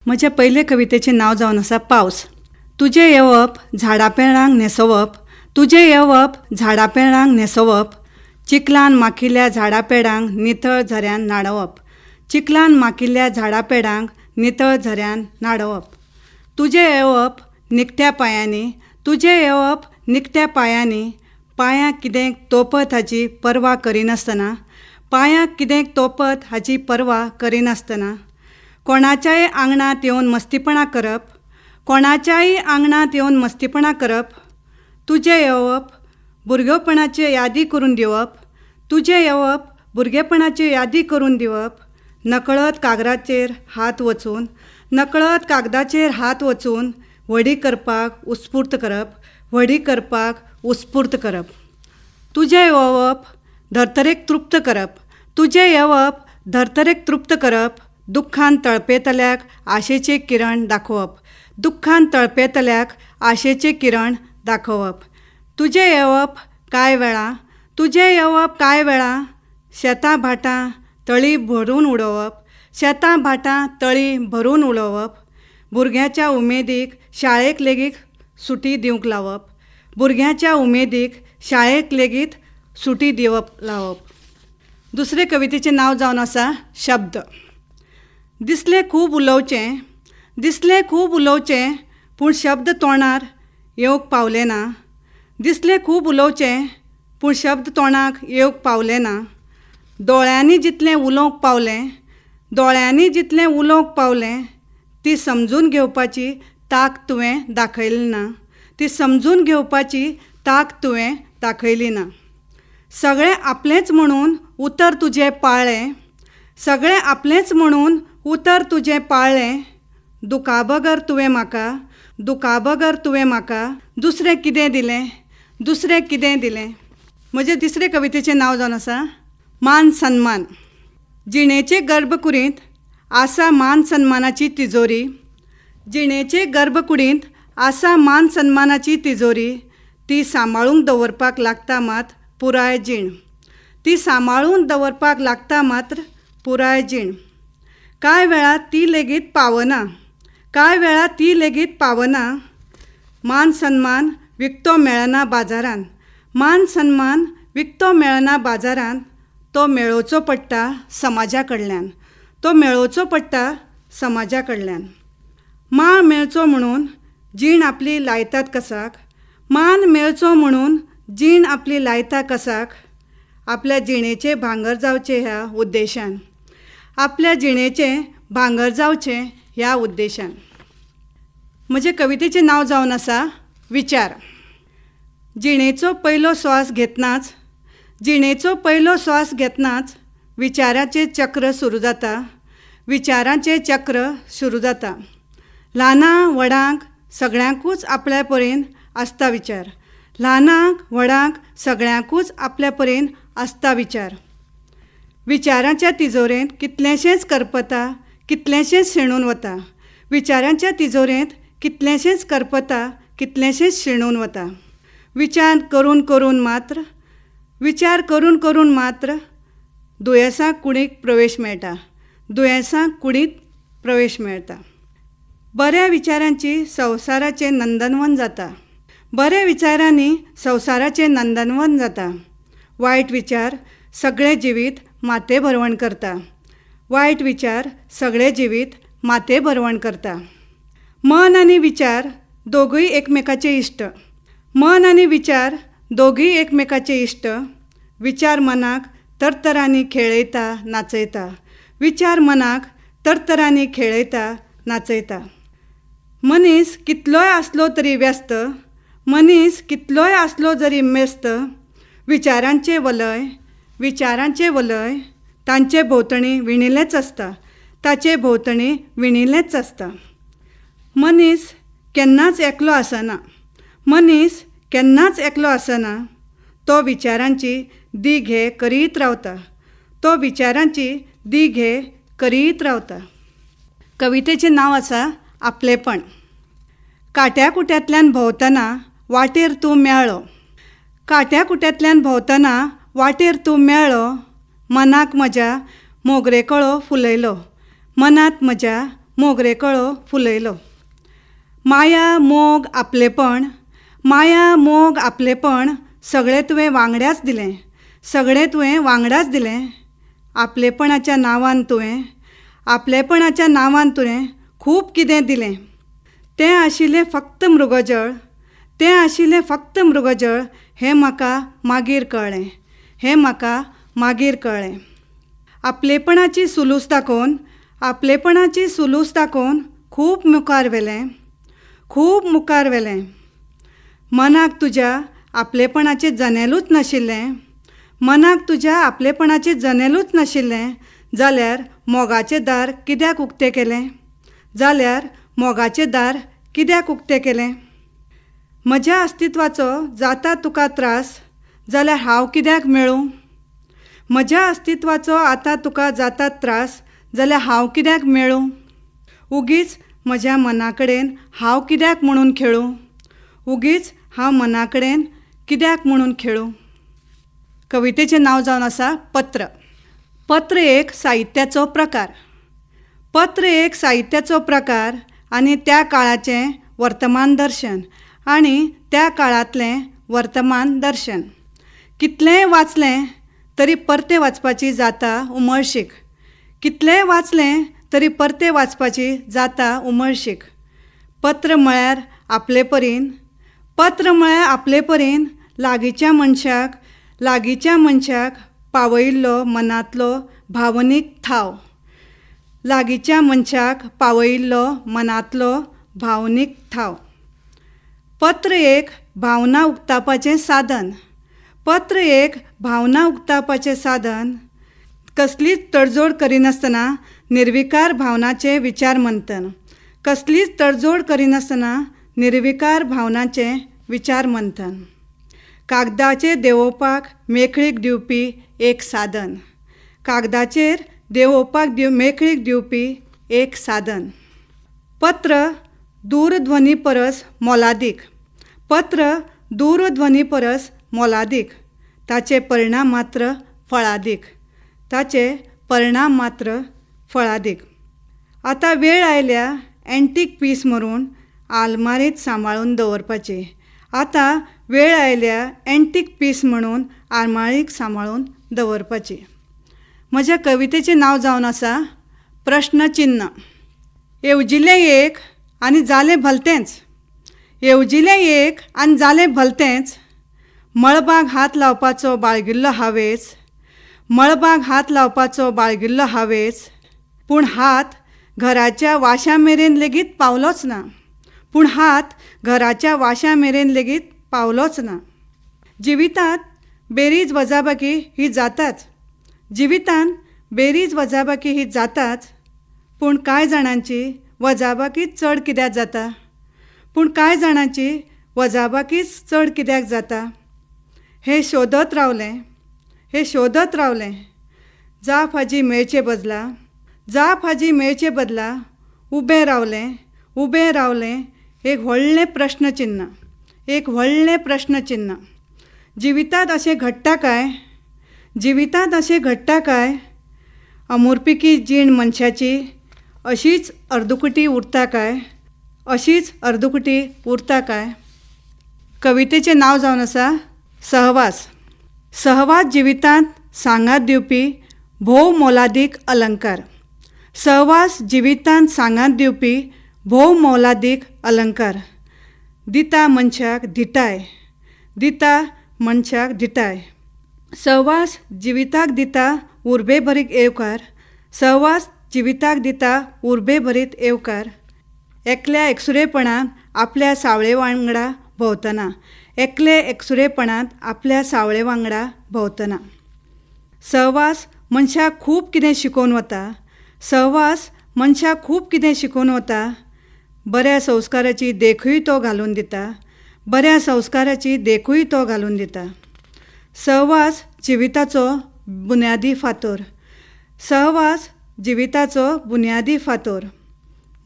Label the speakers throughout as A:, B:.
A: म्हजे पयले कवितेचें नांव जावन आसा पावस. तुजें येवप झाडां पेडांक न्हेसोवप, तुजें येवप झाडां पेडांक न्हेसोवप, चिखलान माखिल्ल्या झाडां पेडांक नितळ झऱ्यान न्हाणोवप, चिखलान माखिल्ल्या झाडां पेडांक नितळ झऱ्यान न्हाणोवप. तुजें येवप निखट्या पांयांनी, तुजें येवप निखट्या पांयांनी, पांयांक कितें तोंपत हाची पर्वा करिनासतना, पांयांक कितें तोंपत हाची पर्वा करिनासतना, कोणाच्याय आंगणांत येवन मस्तीपणां करप, कोणाच्याय आंगणांत येवन मस्तीपणां करप. तुजें येवप भुरगेपणाच्यो यादी करून दिवप, तुजें येवप भुरगेपणाच्यो यादी करून दिवप, नकळत कागदाचेर हात वचून, नकळत कागदाचेर हात वचून व्हडीं करपाक उत्स्फूर्त करप, व्हडीं करपाक उत्स्फूर्त करप. तुजें येवप धर्तरेक तृप्त करप, तुजें येवप धर्तरेक तृप्त करप, दुख्खान तळपेतल्याक आशेचें किरण दाखोवप, दुख्खान तळपेतल्याक आशेचें किरण दाखोवप. तुजें येवप कांय वेळा, तुजें येवप कांय वेळा, शेतां भाटां तळीं भरून उडोवप, शेतां भाटां तळीं भरून उडोवप, भुरग्यांच्या उमेदीक शाळेक लेगीत सुटी दिवंक लावप, भुरग्यांच्या उमेदीक शाळेक लेगीत सुटी दिवप लावप. दुसरे कवितेचें नांव जावन आसा शब्द. दिसलें खूब उलोवचें, दिसलें खूब उलोवचें, पूण शब्द तोंडार येवंक पावले ना, दिसलें खूब उलोवचें पूण शब्द तोंडाक येवंक पावले ना, दोळ्यांनी जितलें उलोवंक पावलें, दोळ्यांनी जितलें उलोवंक पावलें, ती समजून घेवपाची तांक तुवें दाखयली ना, ती समजून घेवपाची तांक तुवें दाखयली ना. सगळें आपलेंच म्हणून उतर तुजें पाळ्ळें, सगळें आपलेंच म्हणून उतर तुजें पाळ्ळें, दुकां बगर तुवें म्हाका, दुकां बगर तुवें म्हाका दुसरें कितें दिलें, दुसरें कितें दिलें. म्हजे तिसरे कवितेचें नांव जावन आसा मान सन्मान. जिणेचे गर्भकुडींत आसा मान सन्मानाची तिजोरी, जिणेचे गर्भकुडींत आसा मान सन्मानाची तिजोरी, ती सांबाळून दवरपाक लागता मात पुराय जीण, ती सांबाळून दवरपाक लागता मात्र पुराय जीण. कांय वेळार ती लेगीत पावना, कांय वेळार ती लेगीत पावना, मान सन्मान विकतो मेळना बाजारांत, मान सन्मान विकतो मेळना बाजारांत, तो मेळोवचो पडटा समाजा कडल्यान, तो मेळोवचो पडटा समाजा कडल्यान. मान मेळचो म्हणून जीण आपली लायतात कसाक, मान मेळचो म्हणून जीण आपली लायता कसाक, आपल्या जिणेचें भांगर जावचें ह्या उद्देशान, आपल्या जिणेचें भांगर जावचें ह्या उद्देशान. म्हजे कवितेचें नांव जावन आसा विचार. जिणेचो पयलो स्वास घेतनाच, जिणेचो पयलो स्वास घेतनाच विचाराचें चक्र सुरू जाता, विचारांचें चक्र सुरू जाता. ल्हाना व्हडांक सगळ्यांकूच आपल्या परीन आसता विचार, ल्हानांक व्हडांक सगळ्यांकूच आपल्या परीन आसता विचार. विचारांच्या तिजोरेंत कितलेंशेंच करपता, कितलेंशेंच शेणून वता, विचारांच्या तिजोरेंत कितलेंशेंच करपता, कितलेंशेंच शेणून वता. विचार करून करून मात्र, विचार करून करून मात्र दुयेंसाक कुडीक प्रवेश मेळटा, दुयेंसाक कुडींत प्रवेश मेळटा. बऱ्या विचारांची संवसाराचें नंदनवन जाता, बऱ्या विचारांनी संवसाराचें नंदनवन जाता. वायट विचार सगळें जिवीत मातये भरवण करता, वायट विचार सगळें जिवीत मातये भरवण करता. मन आनी विचार दोगूय एकमेकाचे इश्ट, मन आनी विचार दोगूय एकमेकाचे इश्ट, विचार मनाक तरतरांनी खेळयता नाचयता, विचार मनाक तरतरांनी खेळयता नाचयता. मनीस कितलोय आसलो तरी व्यस्त, मनीस कितलोय आसलो जरी व्यस्त, विचारांचें वलय, विचारांचें वलय तांचे भोंवतणी विणिल्लेंच आसता, ताचे भोंवतणी विणिल्लेंच आसता. मनीस केन्नाच एकलो आसना, मनीस केन्नाच एकलो आसना, तो विचारांची दी घे करीत रावता, तो विचारांची दी घे करीत रावता. कवितेचें नांव आसा आपलेपण. काट्या कुट्यांतल्यान भोंवतना वाटेर तूं मेळ्ळो, काट्या कुट्यांतल्यान भोंवतना वाटेर तूं मेळ्ळो, मनाक म्हज्या मोगरे कळो फुलयलो, मनांत म्हज्या मोगरे कळो फुलयलो. माया मोग आपलेपण, माया मोग आपलेपण सगळें तुवें वांगडाच दिलें, सगळें तुवें वांगडाच दिलें. आपलेपणाच्या नांवान तुवें, आपलेपणाच्या नांवान तुवें खूब कितें दिलें. तें आशिल्लें फक्त मृगजळ, तें आशिल्लें फक्त मृगजळ हें म्हाका मागीर कळ्ळें, हें म्हाका मागीर कळ्ळें. आपलेपणाची सुलूस दाखोवन, आपलेपणाची सुलूस दाखोवन खूब मुखार व्हेलें, खूब मुखार व्हेलें. मनाक तुज्या आपलेपणाचें जनेलूच नाशिल्लें, मनाक तुज्या आपलेपणाचें जनेलूच नाशिल्लें जाल्यार मोगाचें दार कित्याक उक्तें केलें, जाल्यार मोगाचें दार कित्याक उक्तें केलें. म्हज्या अस्तित्वाचो जाता तुका त्रास जाल्यार हांव कित्याक मेळूं, म्हज्या अस्तित्वाचो आतां तुका जाता त्रास जाल्यार हांव कित्याक मेळूं. उगीच म्हज्या मना कडेन हांव कित्याक म्हणून खेळूं, उगीच हांव मना कडेन कित्याक म्हणून खेळूं. कवितेचें नांव जावन आसा पत्र. पत्र एक साहित्याचो प्रकार, पत्र एक साहित्याचो प्रकार आनी त्या काळाचें वर्तमान दर्शन, आनी त्या काळांतलें वर्तमान दर्शन. कितलेंय वाचलें तरी परतें वाचपाची जाता उमळशीक, कितलेंय वाचलें तरी परतें वाचपाची जाता उमळशीक. पत्र म्हळ्यार आपले परीन, पत्र म्हळ्यार आपले परीन लागींच्या मनशाक, लागींच्या मनशाक पावयिल्लो मनांतलो भावनीक थाव, लागींच्या मनशाक पावयिल्लो मनांतलो भावनीक थाव. पत्र एक भावना उक्तावपाचें साधन, पत्र एक भावना उक्तावपाचें साधन. कसलीच तडजोड करिनासतना निर्विकार भावनाचें विचार मंथन, कसलीच तडजोड करिनासतना निर्विकार भावनाचें विचार मंथन. कागदाचेर देंवोवपाक मेकळीक दिवपी एक साधन, कागदाचेर देंवोवपाक मेकळीक दिवपी एक साधन. पत्र दूरध्वनी परस मोलादीक, पत्र दूरध्वनी परस मोलादीक. ताचे परिणाम मात्र फळादीक, ताचे परिणाम मात्र फळादीक. आतां वेळ आयल्या एन्टीक पीस म्हणून आलमारींत सांबाळून दवरपाची, आतां वेळ आयल्या एन्टीक पीस म्हणून आलमारींत सांबाळून दवरपाची. म्हज्या कवितेचें नांव जावन आसा प्रश्नचिन्न. येवजिलें एक आनी जालें भलतेंच, येवजिलें एक आनी जालें भलतेंच. मळबाक हात लावपाचो बाळगिल्लो हावेस, मळबाक हात लावपाचो बाळगिल्लो हावेस, पूण हात घराच्या वाश्या मेरेन लेगीत पावलोच ना, पूण हात घराच्या वाश्या मेरेन लेगीत पावलोच ना. जिवितांत बेरीज वजाबाकी ही जाताच, जिवितांत बेरीज वजाबाकी ही जाताच, पूण कांय जाणांची वजाबाकीच चड कित्याक जाता, पूण कांय जाणांची वजाबाकीच चड कित्याक जाता. हें शोदत रावलें, हें शोदत रावलें, जाप हाजी मेळचे बदला, जाप हाजी मेळचे बदला उबें रावलें, उबें रावलें एक व्हडलें प्रश्नचिन्न, एक व्हडलें प्रश्नचिन्न. जिवितांत अशें घडटा काय, जिवितांत अशें घडटा काय. अमुरपिकी जीण मनशाची अशीच अर्दकुटी उरता काय, अशीच अर्दकुटी उरता काय. कवितेचें नांव जावन आसा सहवास. सहवास जिवितांत सांगात दिवपी भोव मोलादीक अलंकार, सहवास जिवितांत सांगात दिवपी भोव मोलादीक अलंकार. दिता मनशाक धिटाय, दिता मनशाक धिटाय. सहवास जिविताक दिता उर्बेभरीत येवकार, सहवास जिविताक दिता उर्बेभरीत येवकार. एकल्या एकसुरेपणान आपल्या सावळे वांगडा भोंवतना, एकले एकसुरेपणांत आपल्या सावळे वांगडा भोंवतना. सहवास मनशाक खूब कितें शिकोवन वता, सहवास मनशाक खूब कितें शिकोवन वता. बऱ्या संस्काराची देखूय तो घालून दिता, बऱ्या संस्काराची देखूय तो घालून दिता. सहवास जिविताचो बुन्यादी फातर, सहवास जिविताचो बुन्यादी फातर.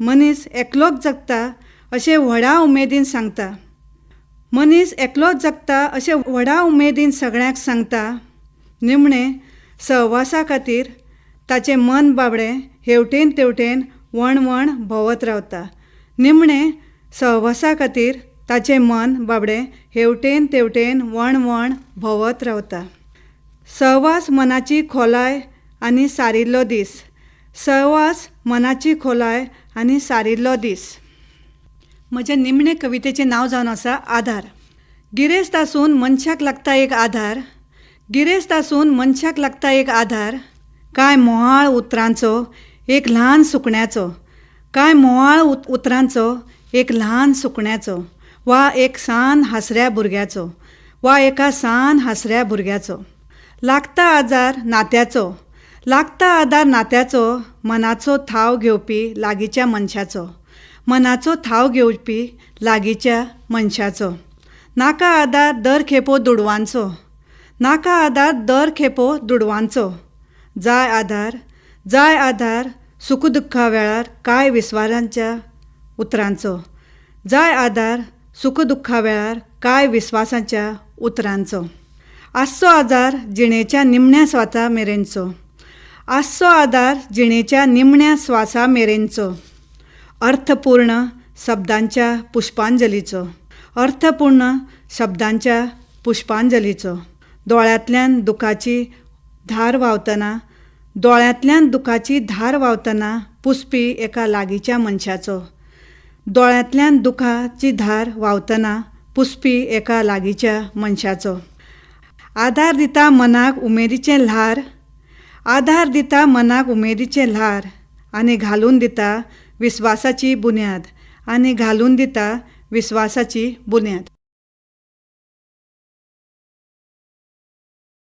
A: मनीस एकलोच जगता अशें व्हडा उमेदीन सांगता, मनीस एकलोच जगता अशें व्हडा उमेदीन सगळ्यांक सांगता. निमणें सहवासा खातीर ताचें मन बाबडें हेवटेन तेवटेन वणवण भोंवत रावता. निमणें सहवासा खातीर ताचें मन बाबडें हेवटेन तेवटेन वणवण भोंवत रावता. सहवास मनाची खोलाय आनी सारिल्लो दीस. सहवास मनाची खोलाय आनी सारिल्लो दीस. म्हजे निमणे कवितेचें नांव जावन आसा आधार. गिरेस्त आसून मनशाक लागता एक आधार. गिरेस्त आसून मनशाक लागता एक आधार. कांय म्होंवाळ उतरांचो एक ल्हान सुकण्याचो. कांय म्होंवाळ उतरांचो एक ल्हान सुकण्याचो वा एक सान हांसऱ्या भुरग्याचो वा एका सान हांसऱ्या भुरग्याचो. लागता आदार नात्याचो. लागता आदार नात्याचो मनाचो थाव घेवपी लागींच्या मनशाचो. मनाचो थाव घेवपी लागींच्या मनशाचो. नाका आदार दर खेपो दुडवांचो. नाका आदार दर खेपो दुडवांचो. जाय आदार जाय आदार सुख दुख्खा वेळार कांय विस्वासाच्या उतरांचो. जाय आदार सुख दुख्खा वेळार कांय विस्वासाच्या उतरांचो. आसचो आदार जिणेच्या निमण्या स्वासा मेरेनचो. आसचो आदार जिणेच्या निमण्या स्वासा मेरेनचो. अर्थपूर्ण शब्दांच्या पुष्पांजलीचो. अर्थपूर्ण शब्दांच्या पुष्पांजलीचो. दोळ्यांतल्यान दुकाची धार व्हांवतना दोळ्यांतल्यान दुकाची धार व्हांवतना पुसपी एका लागींच्या मनशाचो. दोळ्यांतल्यान दुकाची धार व्हांवतना पुसपी एका लागींच्या मनशाचो. आधार दिता मनाक उमेदीचें ल्हार. आधार दिता मनाक उमेदीचें ल्हार आनी घालून दिता विस्वासाची बुन्याद आनी घालून दिता विस्वासाची बुन्याद.